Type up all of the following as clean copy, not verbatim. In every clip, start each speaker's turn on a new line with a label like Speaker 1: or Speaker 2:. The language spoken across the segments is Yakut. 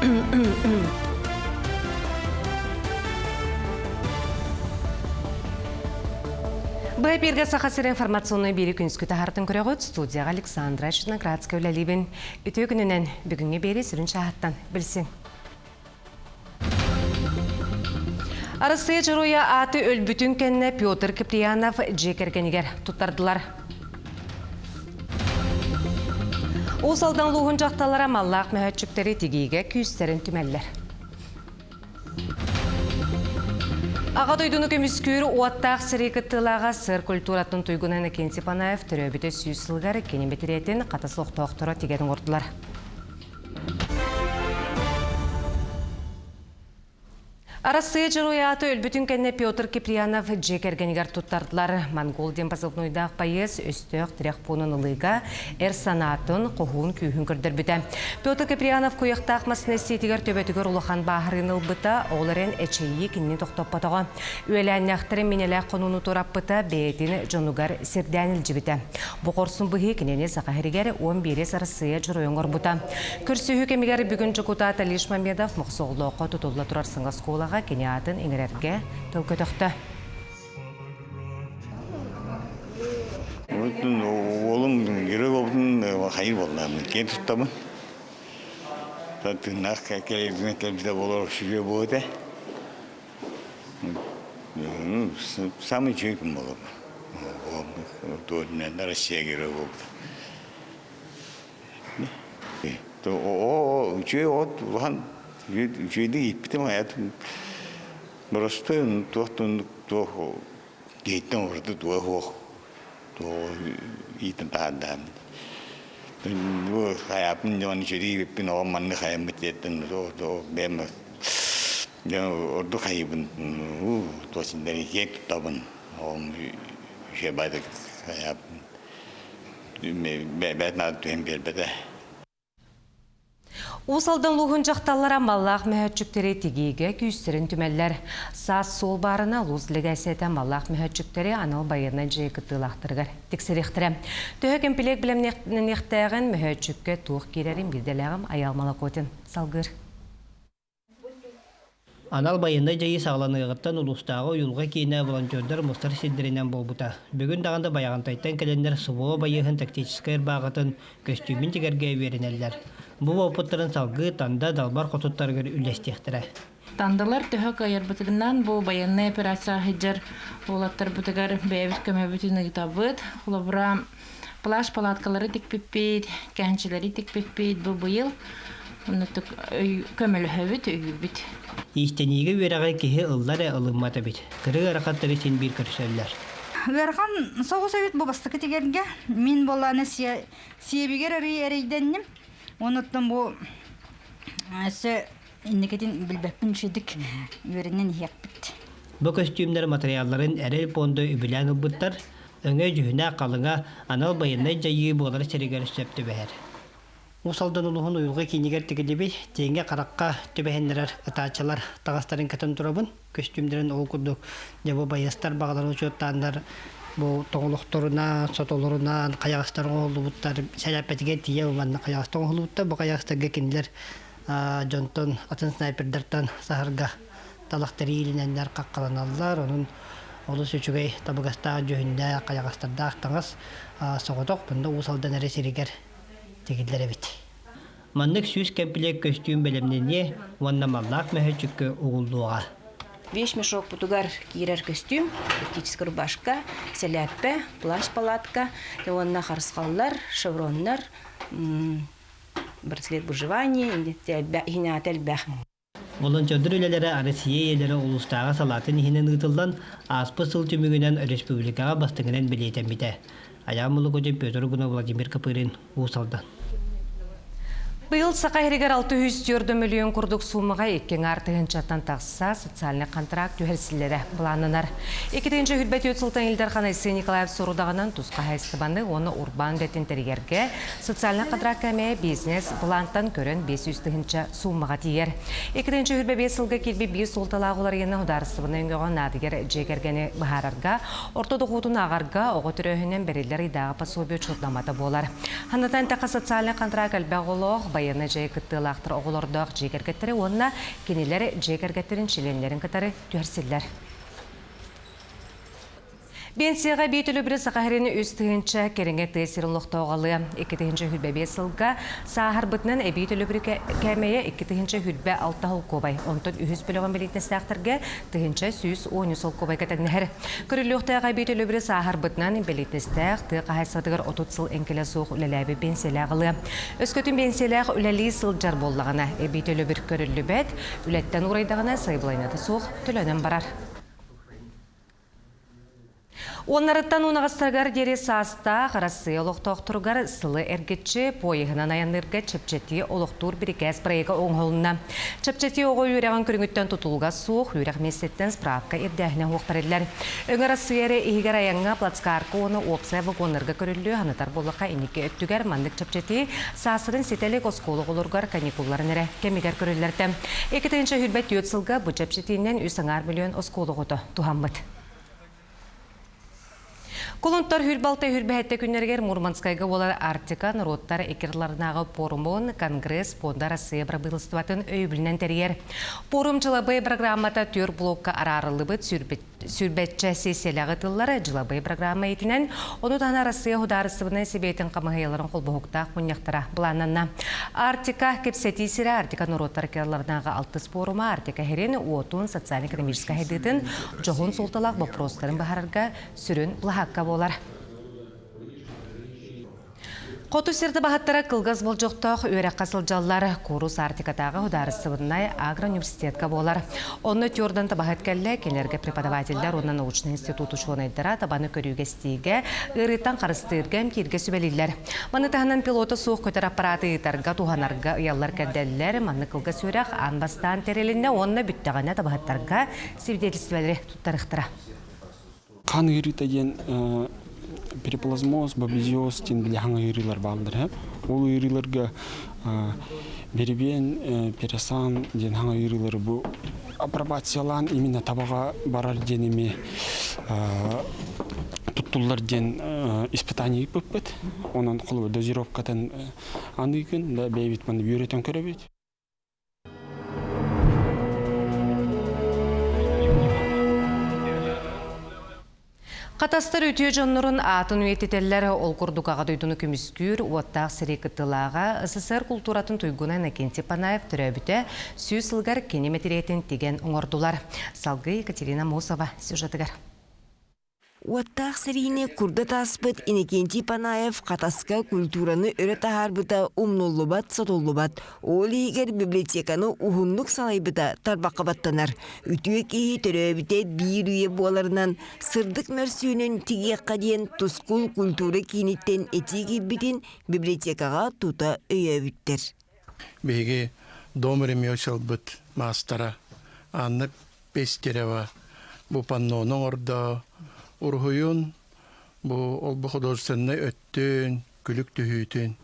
Speaker 1: Бу эпиргэ Саха сирин информационнай биэри күнүскү таһаартын көрөҕүт студияҕа Александра Черноградская үлэлиибин. Үтүө күнүнэн бүгүҥҥү биэри сүрүн чааһыттан билсиҥ. Арассыыйа Дьоруойа ааты өлбүтүн кэннэ Петр Киприянов дьиэ кэргэнигэр туттардылар. Уус Алдан улууһун дьахталлара маллаах мөһөөччүктэри тигиигэ күүстэрин түмэллэр. Аҕа дойдуну көмүскүүр уоттаах сэрии кыттыылааҕа сыр культуратын туйгуна Иннокентий Панаев төрөөбүтэ сүүс сылыгар кини мэтириэтин Хатас олохтоохторо тигэн оҥордулар. Арассыыйа Дьоруойааты өлбүтүн кэннэ Петр Киприянов дьиэ кэргэнигэр туттардылар. Монгол диэн позывнойдаах байыас өстөөх тирэх пуунун ылыыга эр санаатын, хоһуун күүһүн көрдөрбүтэ. Петр Киприянов куйахтаах массыына эстиитигэр төбөтүгэр улахан бааһырыыны ылбыта, ол эрэн эчэйии кинини тохтоппотоҕо. Үөлээннээхтэрин минэлээх хонууну тураппыта, бэйэтин дьонугар сирдээн илдьибитэ. Бу хорсун быһыы кинини Саха сиригэр 11 Арассыыйа дьоруойа оҥорбута. Көрсүһүү кэмигэр бүгүн дьокутаат Алиш Мамедов Мохсоҕолооххо тутулла турар саҥа оскуолаҕа кини аатын иҥэрэргэ тыл көтөхтө.
Speaker 2: Уолум Кирилловтун хайыр буоллаамын киэн туттабын. Тыыннаах кэлбитэ кэлбитэ буолар сүрүө буолуо этэ. Самый үчүгэй күн буолар. Россия герой буолбута. Оо, үчүгэй от улахан үчүгэйдик ииппитим аятым. Просто туох туох киһиттэн ураты туох суох туох иитэн таһаардаам. Бу хайааппын дьон үчүгэй ииппин оҕом маннык хайаммыт диэттэн бэйэм Дьэ ордук хайыыбын туос киэҥ туттабын оҕом үчүгэй баайдык бэйэтин аатын түһэн биэрбэтэ.
Speaker 1: Уус Алдан улууһун дьахталлара маллаах мөһөөччүктэри тигиигэ күүстэрин түмэллэр. Саас суол баарына улуус дэлэгээссийэтэ маллаах мөһөөччүктэри анал байыаннай дьайыы кыттыылаахтарыгар тиксэриэхтэрэ. Төһө кэмпилиэк бэлэмниэхтээҕин мөһөөччүккэ туох киирэрин биирдэлээҕим Айаал Малакотин салгыыр.
Speaker 3: Анал байыаннай дьайыы саҕаланыаҕыттан улуустааҕы уйулҕа киинэ волонтердар мустар сирдэринэн буолбута. Бүгүн даҕаны Байаҕантайтан кэлэннэр СВО байыаһын тактическай ырбааҕытын, көстүүмүн тигэргэ үөрэнэллэр. Бу уопуттарын салгыы Танда далбар хотуттарыгар үллэстиэхтэрэ.
Speaker 4: Тандалар төһө кыайарбытынан бу байыаннай операция сылдьар уолаттарбытыгар бэйэбит көмөбүтүн ыытабыт. Холобура, плащ палаткалары тикпиппит, кээнчилэри тикпиппит бу быйыл оннук көмөлөһөбүт, өйүүбүт.
Speaker 3: Иистэниигэ үөрэҕи киһи ылла эрэ ылыммат эбит. Кыра ыарахаттары син биир көрсөллөр.
Speaker 5: Ыарахан соҕус эбит бу бастакы тигэргэ. Мин буоллааны сиэбигэр арыый эрэйдэнним. Онуттан бу өссө инникитин билбэппин үчүгдүк үөрэнэн иһиэхпит.
Speaker 3: Бу көстүүмнэр матырыйаалларын Эрэл пуонда үбүлээн ылбыттар. Өҥө-дьүһүнэ халыҥа анал байыаннай дьайыы буолар сиригэр сөп түбэһэр. Уус Алдан улууһун уйулҕа киинигэр тигиллибит тииҥҥэ харахха түбэһиннэрэр ытааччылар таҥастарын кэтэн турабын. Көстүүмнэрин ол курдук дьэ бу байыастар баҕаларын учуоттааннар бу тоҥолохторунан, сотолорунан хайаҕастар оҥоһуллубуттар, сэлээппэтигэр тиийэ манна хайаҕастар оҥоһуллубуттар. Бу хайаҕастарга кинилэр дьонтон атын снайпердартан саһарга талах тэриилинэннэр хаххаланаллар. Онон олус үчүгэй табыгастаах дьүһүннээх, хайаҕастардаах таҥас соҕотох мунна Уус Алдан эрэ сиригэр тигиллэр эбит. Маннык 100 кэмпилиэк көстүүм бэлэмнэниэ уонна маллаах мөһөөччүккэ угуллуоҕа.
Speaker 6: Вещмешокпутугар киирэр көстүүм, тактическая рубашка, сэлээппэ, плащ-палатка уонна харысхаллар, шевроннар, браслет выживания, иһинэҕэ элбэх.
Speaker 3: Волонтердар үлэлэрэ Россия ийэлэрэ улуустааҕы салаатын иһинэн ыытыллан, ааспыт сыл түмүгүнэн республикаҕа бастыҥынан бэлиэтэммитэ. Айаан Мулукутин, Петр Угунов, Владимир Копырин, Уус Алдан.
Speaker 1: Быйыл Саха сиригэр 604 мөлүйүөн курдук суумаҕа икки аҥаар тыһыынчаттан тахса социальнай контракт түһэрсиллэрэ былааннанар. 2024 сылтан Ил Дархан Айсен Николаев сорудаҕынан тус хаһаайыстыбаны уонна урбаан үлэтин тэрийэргэ социальнай контракт кээмэйэ бизнес былаантан көрөн 500 тыһыынча суумаҕа тиийэр. 2025 сылга киирбит биир суолталаах уларыйыыны судаарыстыбаннай өҥөҕө наадыйар дьиэ кэргэни быһаарарга, орто дохуотун ааҕарга оҕо төрөөһүнэн бэриллэр ыйдааҕы пособие учуоттаммата буолар. Ханатан тэхэ социальнай контракт элбэх оҕолоох, байыаннай дьайыы кыттыылаахтар оҕолордоох дьиэ кэргэттэрэ уонна кинилэр дьиэ кэргэттэрин чилиэннэрин кытары түһэрсиллэр. Биэнсийэҕэ эбии төлөбүрү Саха сирин 3 тыһыынча кэриҥэ тыа сирин олохтооҕо ылыа. 2025 сылга сааһырбытынан эбии төлөбүрү кээмэйэ 2026 солкуобай, онтон үһүс бөлөҕүн бэлиэтинэстээхтэргэ 1113 солкуобайга тэҥнэһэр. Көрүллүөхтээх эбии төлөбүрү сааһырбытынан бэлиэтинэстээх тыа хаһаайыстыбатыгар 30 сыл эҥкилэ суох үлэлээбит биэнсийэлээх ылыа. Өскөтүн биэнсийэлээх үлэлии сылдьар буоллаҕына, эбии төлөбүр көрүллүбэт, үлэттэн уурайдаҕына сайабылыанньата суох төлөнөн барар. Уоннарыттан унаҕастарыгар диэри саастаах Арассыыйа олохтоохторугар сылы эргиччи поеһынан айанныырга чэпчэтии олохтуур бирикээс проега оҥоһулунна. Чэпчэтии оҕо үөрэҕин көрүҥүттэн тутулуга суох үөрэх миэстэтиттэн справка ирдээһинэ суох бэриллэр. Өҥө Арассыыйа эрэ иһигэр айаҥҥа плацкарка уонна уопсай вагоннарга көрүллүө санатар буоллахха инники өттүгэр маннык чэпчэтии саастарын ситэ илик оскуола оҕолоругар каникулларын эрэ кэмигэр көрүллэртэ. 2024 сылга бу чэпчэтиинэн үс аҥаар миллион оскуола оҕото туһаммыт. Кулунтар хүрбалта хүрбэһэттэ күннэригэр Мурманскайга буолар Арктика норуоттар иккирдларынааҕы пуорумун Конгресс пуонда Россия бырабыыталыстыбатын өйөбүлүнэн тэрийэр. Пуорум дьылабыай программата түөр блокка араарыллыбыт сүүрбэччэ сессиялэҕи тыллары дьылабыай программа иитинэн, ону таһынан Россия Судаарыстыбаннай Сэбиэтин хамыһыйаларын холбоһуктаах мунньахтара былааннанна. Арктика кэпсэтии сирэ Арктика норуоттар ыккардыларынааҕы алтыс пуорума Арктика иһирин, уотун, социально-экономическай сайдыытын дьоһун суолталаах боппуруостарын быһаарарга сүрүн былаһаакка буолар. Хоту сир табаһыттара кылгас болдьохтоох үөрэххэ сылдьаллар. Куурус Арктикатааҕы судаарыстыбаннай агроуниверситетка буолар. Онно Тюрдан табаһыт кэллэ, кинилэргэ преподавателлэр уонна научнай институт учуонайдара табаны көрүүгэ-истиигэ, ыарыыттан харыстыырга, эмтииргэ сүбэлииллэр. Маны таһынан пилота суох көтөр аппараты ыытарга, туһанарга ыйаллар-кэрдэллэр. Маннык кылгас үөрэх аан бастаан тэрилиннэ уонна бүттэҕинэ табаһыттарга свидетельстволары туттарыахтара.
Speaker 7: Хан ыарыыта диэн переплазмоз, бабезиоз диэн били хаҥа ыарыылар бааллар. Ол ыарыыларга беребиэн, пересан диэн хаҥа ыарыылары бу апробациялаан именно табаҕа барар диэн эми туттуллар диэн испытание ыыппыппыт. Онон холобур дозировкатын аныыгын да бэйэбит маны үөрэтэн көрөбүт.
Speaker 1: Хатастар үтүө дьоннорун аатын үйэтитэллэр, ол курдук Аҕа дойдуну көмүскүүр уоттаах сэрии кыттыылааҕа СССР култууратын туйгуна Иннокентий Панаев төрөөбүтэ 100 сылыгар кини мэтириэтин тигэн оҥордулар. Салгыы Екатерина Мосова сюжетыгар.
Speaker 8: Уоттаах сэриини курдат ааспыт Иннокентий Панаев Хатаска культураны өрө таһаарбыта умнуллубат, сотуллубат. Ол иһигэр библиотеканы уһуннук салайбыта тарбахха баттанар. Үтүө киһи төрөөбүтэ биир үйэ буоларынан сырдык мөрсүөнүн тигиэххэ диэн Тускул культура кииниттэн этии киирбитин библиотекаҕа тута өйөөбүттэр.
Speaker 9: Биһиги Дом ремесел-быт маастара Анна Пестерева бу паннону оҥордо. Уруһуйун бу ол-бу художественнай өттүн, күлүк түһүүтүн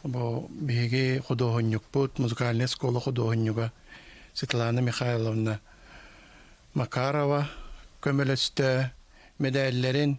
Speaker 9: бу биһиги худуоһунньукпут, музыкальнай школа худуоһунньуга Светлана Михайловна Макарова көмөлөстө, мэдээллэрин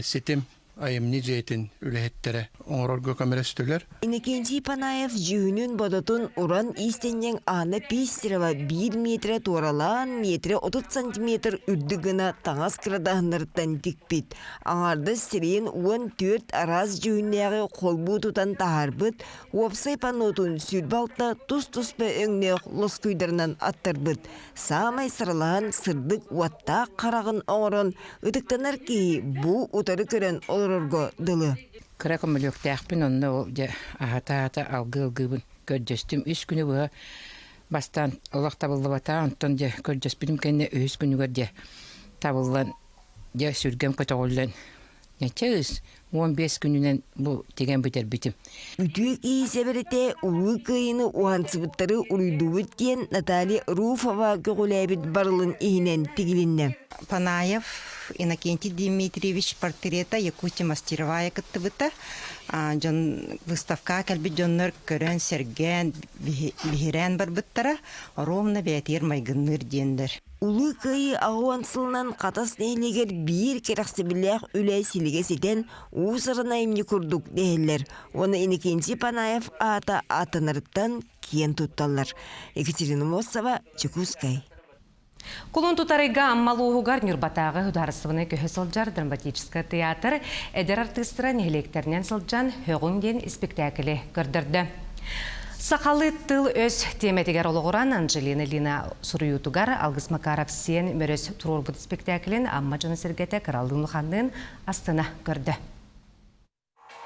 Speaker 9: ситим айымньы дьиэтин үлэһиттэрэ оҥорорго көмөлөстүлэр.
Speaker 8: Иннокентий Панаев дьүһүнүн-бодотун уран иистэнньэҥ Анна Пестерова биир миэтэрэ туоралаан, миэтэрэ 30 сантиметр үрдүк гына таҥас кырадаһыннарыттан тикпит. Аҥаардас сирэйин 14 араас дьүһүннээҕи холбуу тутан таһаарбыт, уопсай паннотун 26 тус-туспа өҥнөөх лоскуйдарынан аттарбыт. Саамай сыралаһан сырдык уоттаах хараҕын оҥорон ытыктанар киһи бу утары көрөн олорорго дылы.
Speaker 10: Кыра көмөлүөктээхпин онно дьэ аһата-аһата алгыы-алгыыбын көрдөстүм. Үс күнү быһа бастаан олох табыллыбатаа, онтон дьэ көрдөспүтүм кэннэ үһүс күнүгэр дьэ табыллан дьэ сүргэм көтөҕүллэн Чэ, 15 күнүнэн бу тигэн бүтэрбитим.
Speaker 8: Үтүө киһи сэбэрэтэ Улуу Кыайыыны уһансыбыттары уруйдуубут диэн Наталья Руфова көҕүлээбит барылын иһинэн тигилиннэ.
Speaker 11: Панаев Иннокентий Дмитриевич портрета Якутия мастеровая кыттыбыта. Дьон выставкаҕа кэлбит дьоннор көрөн, сэргээн, биһирээн барбыттара. Ровно бэйэтигэр майгынныыр диэннэр.
Speaker 8: Улуу Кыайыы 80 сылынан Хатас нэһилиэгэр биир кэрэхсэбиллээх үлэ силигэ ситэн, уус уран айымньы курдук дэһэллэр уонна Иннокентий Панаев аата ааттанарыттан киэн тутталлар. Екатерина Мосова, Чекускай.
Speaker 1: Кулун тутарыйга Амма улууһугар Ньурбатааҕы судаарыстыбаннай көһө сылдьар драматическай театр эдэр артыыстара нэһилиэктэринэн сылдьан «Һөҕүҥ» диэн испиктээкили көрдөрдө. Сахалыы тыл-өс тиэмэтигэр олоҕуран Анжелина Лина суруйуутугар Алгыс Макаров сиэн Мөрөс туруорбут испиктээкилин Амма дьоно-сэргэтэ кыралыын-улаханныын астына көрдө.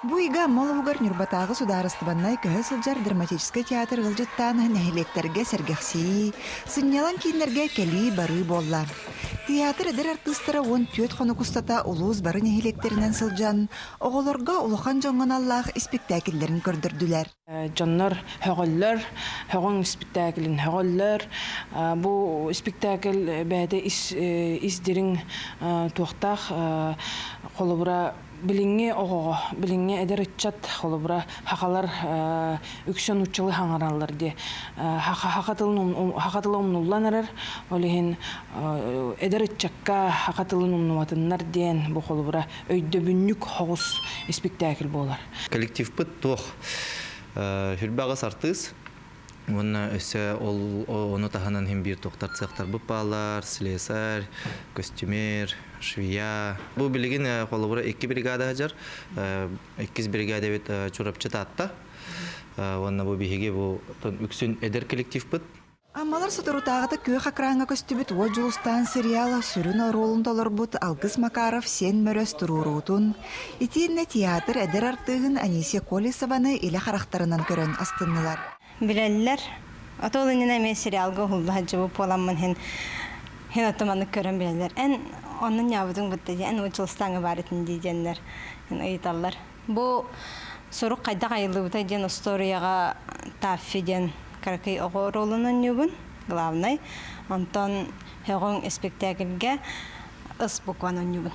Speaker 12: Бу ыйга Амма улууһугар Ньурбатааҕы судаарыстыбаннай көһө сылдьар драматическай театр ыалдьыттаан нэһилиэктэргэ сэргэхсийии, сынньалаҥ кииннэргэ кэлии-барыы буолла. Театр эдэр артыыстара 14 хонук устата улуус бары нэһилиэктэринэн сылдьан, оҕолорго улахан дьоҥҥо аналлаах испиктээкиллэрин көрдөрдүлэр.
Speaker 13: Дьоннор һөҕөллөр, һөҕүҥ испиктээкилин һөҕөллөр. Бу испиктээкил бэйэтэ ис, ис дириҥ туохтаах холобура билиҥҥи оҕоҕо, билиҥҥи эдэр ыччат, холобура, хахалар үксэ нууччалыы хаҥараллар дии. Хаха тылын хаха тыла умнуллан эрэр, ол иһин эдэр ыччакка хаха тылын умнубатыннар диэн бу холобура өйдөбүнньүк соҕус испиктээкил буолар.
Speaker 14: Коллективпыт туох сүрбэҕис артыыс Уонна өссө ол ону таһынан иһин биир туохтар цехтарбыт бааллар, слесарь, костюмер, швея. Бу билигин холобура икки бригада сылдьар. Иккис бригадэбит Чурапчы Таатта. Уонна бу биһиги бу үксүн эдэр коллективпыт.
Speaker 12: Аммалар соторутааҕыта күөх экраҥҥа көстүбүт Уот Дьулустаан сериал сүрүн оруолун толорбут Алгыс Макаров Сиэн Мөрөс туруоруутун, итиэннэ театр эдэр артыыһын Анисия Колесованы илэ харахтарынан көрөн астыннылар.
Speaker 15: Билэллэр. Ото ол иннинэ эмиэ сериалга уһулла сылдьыбыт буоламмын иһин иһин ото маннык көрөн билэллэр. Эн оннун ньаабытыҥ бытта дии, эн Учулстааҥҥа баар этин дии диэннэр ыйыталлар. Бу сурук хайдах айыллыбытай диэн остуоруйаҕа Таффи диэн кыракый оҕо оруолун оонньуубун, главный. Онтон һөҕүҥ испиктээкилгэ ыс букваны оонньуубун.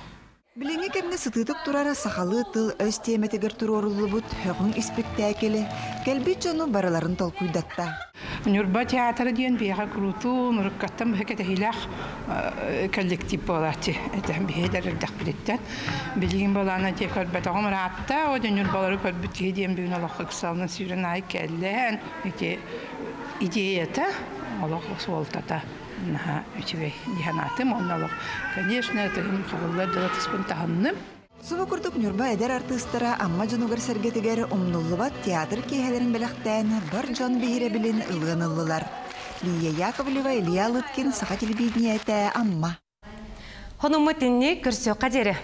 Speaker 12: Билиҥҥи кэмҥэ сытыытык турар сахалыы тыл-өс тиэмэтигэр туруоруллубут һөҕүҥ испиктээкили кэлбит дьону барыларын толкуйдатта.
Speaker 16: Ньурба театра диэн биһиэхэ куруутун уруккаттан быһа кэтэһиилээх коллектив буолааччы этэ биһиги эрдэхпититтэн. Билигин буолаана дьэ көрбөтөҕүм ыраатта, о дьэ Ньурбалары көрбүт киһи диэн бүгүн олоххо ыксалынан сүүрэн аайы кэллээн ити идеята олох суолтата наһаа үчүгэй дии санаатым. Уонна олох, конечно, тыһым хабыллар дьоро тыспын таһынным.
Speaker 12: Субу курдук Ньурба эдэр артыыстара Амма дьонугар-сэргэтигэр умнуллубат театр киэһэлэрин бэлэхтээн бар дьон биһирэбилин ылыан ыллылар. Лия Яковлева, Илья Лыткин, Саха телевидениетэ, Амма.
Speaker 1: Хонуммут инник көрсүөххэ диэри.